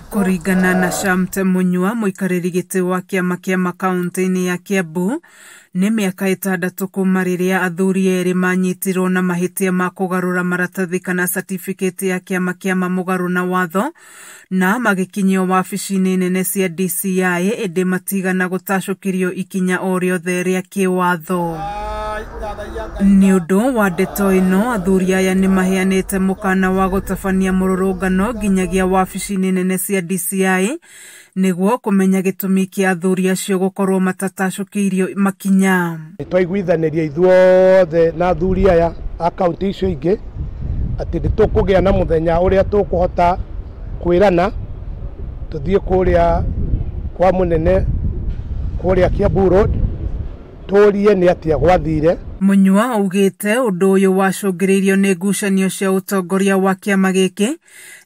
Kũringana na Shamte Munyua, mũikarĩri gĩtĩ wa kĩama kĩa makaũntĩ-inĩ ya Kiambu, nĩ mĩaka 6 kuma rĩrĩa athuri erĩ manyitirwo na mahĩtia ma kũgarũra maratathi kana certificate ya kĩama kĩa mũgarũ na watho na magĩkinyio wabici-inĩ nene cia DCI, ĩndĩ matigana gũtacũkĩrio ikinya o rĩothe rĩa kĩwatho. Nĩ ũndũ wa ndeto ĩno, athuri aya nĩ maheanĩte mũkana wa gũtabania mũrũrũngano nginyagia wabici-inĩ nene cia DCI nĩguo kũmenya gĩtũmi kĩa athuri acio gũkorwo matatacũkĩirio makinya. Twaiguithanĩria ithuothe na athuri aya a kaunti icio ingĩ atĩ nĩ tũkũgĩa na mũthenya ũrĩa tũkũhota kwĩrana tũthiĩ kũrĩa kwa mũnene kũrĩa Kiambu Road tũrie nĩ atĩa gwathire. Munyua augĩte ũndũ ũyũ wacũngĩrĩirio nĩ ngucanio cia ũtongoria wa kĩama gĩkĩ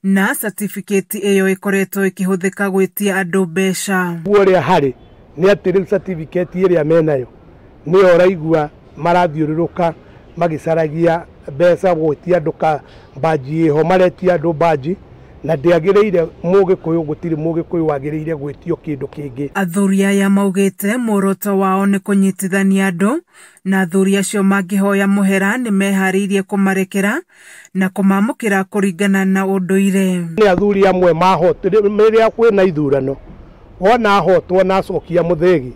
na certificate ĩyo ĩkoretwo ĩkĩhũthĩka gwĩtia andũ mbeca. Ũrĩa harĩ nĩ atĩ rĩu certificate ĩrĩa menayo nĩyo ũraigua marathiũrũrũka magĩcaragia mbeca gwĩtia andũ ka mbanji ĩho, maretia andũ mbanji na ndĩagĩrĩire mũgĩkũyũ, gũtirĩ mũgĩkũyũ wagĩrĩire gwĩtio kĩndũ kĩngĩ. Athuri aya maugĩte muoroto wao nĩ kũnyitithania andũ na athuri acio mangĩhoya mũhera nĩ meharĩirie kũmarekera na kũmamũkĩra kũringana na ũndũire. Nĩ athuri amwe rĩrĩa kwĩna ithurano wona ahotwo na acokia mũthĩgi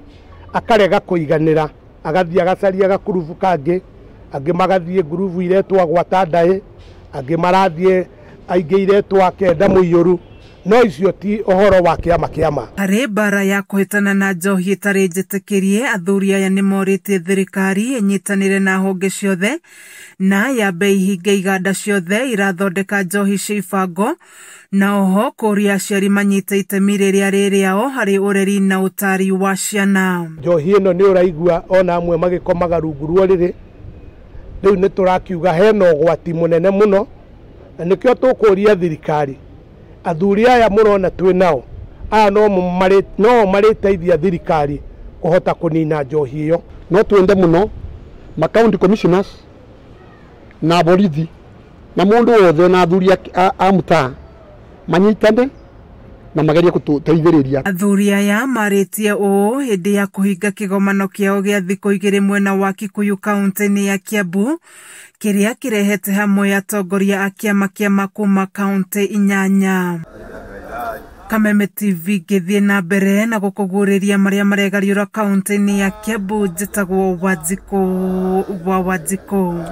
akarega kũiganĩra, agathiĩ agacaria gakurubu kangĩ, angĩ magathiĩ ngurubu iretwo gwata ndaĩ, angĩ marathiĩ aingĩ iretwo akenda mũiyũru, no icio ti ũhoro wa kĩama kĩama. Harĩ mbara ya kũhĩtana na njohi ĩtarĩ njĩtĩkĩrie, athuri aya nĩ morĩtie thirikari ĩnyitanĩre na honge ciothe na yambe ihinge iganda ciothe irathondeka njohi cia ibango, na oho kũria aciari manyite itemi rĩrĩa rĩ rĩao harĩ ũreri na ũtari wa ciana. Njohi ĩno nĩ ũraigua ona amwe magĩkomaga rungu rwa ũrĩrĩ, rĩu nĩ tũrakiuga hena ũgwati mũnene mũno, na nĩkĩo tũkũria thirikari athuri aya mũrona twĩ nao aya no marĩteithia thirikari kũhota kũnina njohi ĩyo. No twende mũno ma county commissioners na borithi na mũndũ wothe na athuri a mũtaa manyitane na magerie gũtũteithĩrĩria. Athuri aya marĩtie ũũ hĩndĩ ya kũhinga kĩgomano kĩao gĩa thikũ 2 mwena wa Kikuyu kaunti-inĩ ya Kiambu kĩrĩa kĩrehete hamwe atongoria a kĩama kĩama kuma kaunti 8. Kameme TV ngĩthiĩ na mbere na gũkũguũrĩria marĩa maregariũra kaunti-inĩ ya Kiambu. Njĩtagwo Wanjikũ wa Wanjikũ.